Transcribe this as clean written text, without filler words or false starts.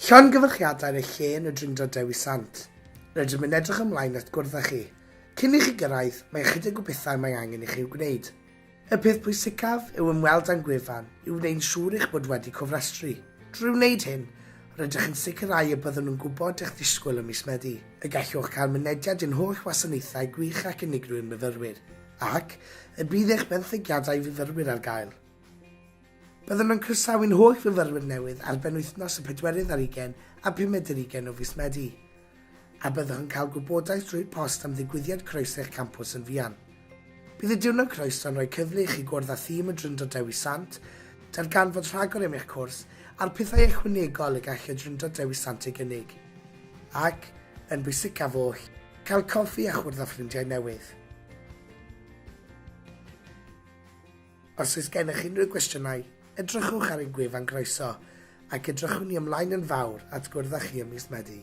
Llongyfarchiadau ar eich lle yn y Drindod Dewi Sant. Rydym yn edrych ymlaen at gwrdd â chi. Cyn i chi gyrraedd, mae ychydig o bethau mae angen i chi i'w gwneud. Y peth pwysicaf yw ymweld â'n gwefan i wneud yn siŵr eich bod wedi cofrestru. Drwy wneud hyn, rydych yn sicrhau y byddwn yn gwybod eich disgwyl ym mis Medi, y gallwch cael mynediad i'n holl wasanaethau gwych ac unigryw i'n myfyrwyr, ac y bydd eich benthyciadau i fyfyrwyr ar gael. Byddwn yn croesawu'n holl fyfyrwyr newydd ar benwythnos y pedwerydd ar hugain a pumed ar hugain o fis Medi, a byddwch yn cael gwybodaeth drwy'r post am ddigwyddiad croeso i'ch campws yn fuan. Bydd y diwrnod croeso yn rhoi cyfle i chi gwrdd â thîm y Drindod Dewi Sant, darganfod rhagor am eich cwrs a'r pethau ychwanegol y gall y Drindod Dewi Sant ei gynnig. Ac, yn bwysicaf oll, cael coffi a chwrdd â ffrindiau newydd. Os oes gennych unrhyw gwestiynau, edrychwch ar ein gwefan Groeso, ac edrychwn ni ymlaen yn fawr at gwrdd â chi ym mis Medi.